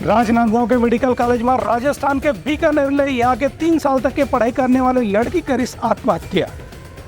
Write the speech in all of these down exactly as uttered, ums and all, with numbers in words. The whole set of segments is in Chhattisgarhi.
राजनांदगांव के मेडिकल कॉलेज में राजस्थान के बीकानेर ले यहाँ के तीन साल तक के पढ़ाई करने वाले लड़की करिस आत्महत्या।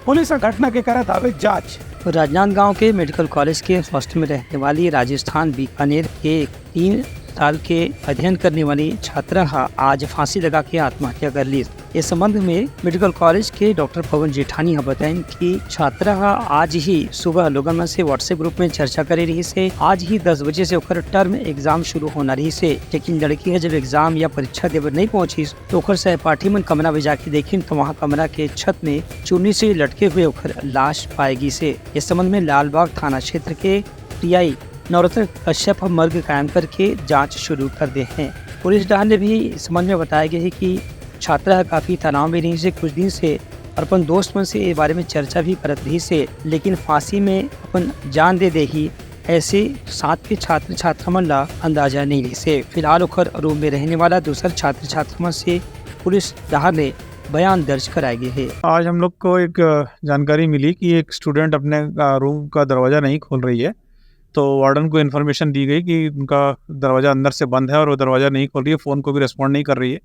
पुलिस ह घटना के करत हावे जांच। राजनांदगांव के मेडिकल कॉलेज के हॉस्टल में रहने वाली राजस्थान बीकानेर के एक तीन साल के अध्ययन करने वाली छात्रा हा आज फांसी लगा के आत्महत्या कर ली। इस संबंध में मेडिकल कॉलेज के डॉक्टर पवन जेठानी हा बताइन कि छात्रा हा आज ही सुबह लोगन मन से WhatsApp ग्रुप में चर्चा करे रहिस हे। आज ही दस बजे से ओकर टर्म एग्जाम शुरू होना रहिस हे, लेकिन लड़की हा जब एग्जाम या परीक्षा देबर नहीं पहुंचिस, तो ओकर सहपाठी मन कमरा में जाके देखिन, तो वहां कमरा के छत में चुन्नी से लटके हुए ओकर लाश पाए गिस हे। इस संबंध में लालबाग थाना क्षेत्र के PI नवरत्न कश्यप ह मर्ग कायम करके जांच शुरू कर दे हे। पुलिस डहार ले भी इस संबंध में बताया गया है कि छात्रा ह काफी तनाव में रहिस हे, कुछ दिन से अपन दोस्त मन से ये बारे में चर्चा भी करत रहिस हे, लेकिन फांसी में अपन जान दे देही, ऐसे साथ के छात्र छात्रा मन ला अंदाजा नहीं रहिस हे। फिलहाल ओखर रूम में रहने वाला दूसर छात्र छात्रा मन से पुलिस डहार ले बयान दर्ज कराए गए हे। आज हम लोग को एक, अ, जानकारी मिली कि एक स्टूडेंट अपने, अ, रूम का दरवाज़ा नहीं खोल रही है, तो वार्डन को इन्फॉर्मेशन दी गई कि उनका दरवाज़ा अंदर से बंद है और वो दरवाज़ा नहीं खोल रही है, फ़ोन को भी रिस्पॉन्ड नहीं कर रही है।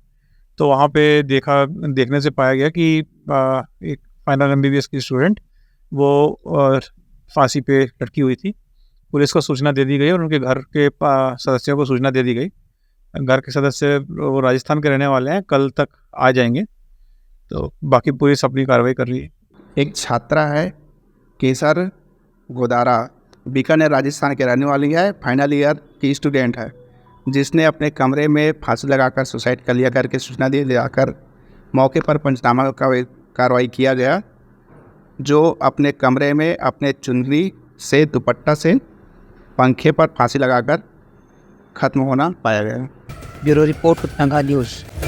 तो वहाँ पे देखा, देखने से पाया गया कि, अ, एक फाइनल MBBS की स्टूडेंट वो, अ, फांसी पे लटकी हुई थी। पुलिस को सूचना दे दी गई और उनके घर के पा-, सदस्यों को सूचना दे दी गई। घर के सदस्य वो राजस्थान के रहने वाले हैं, कल तक आ जाएंगे। तो बाकी पुलिस अपनी कार्रवाई कर रही है। एक छात्रा है केसर गोदारा, बीकानेर, राजस्थान के रहने वाली है, फाइनल ईयर की स्टूडेंट है, जिसने अपने कमरे में फांसी लगाकर सुसाइड कर लिया करके सूचना दी। जाकर मौके पर पंचनामा का कार्रवाई किया गया, जो अपने कमरे में अपने चुनरी से, दुपट्टा से पंखे पर फांसी लगाकर खत्म होना पाया गया। Bureau report, Uttarakhand news.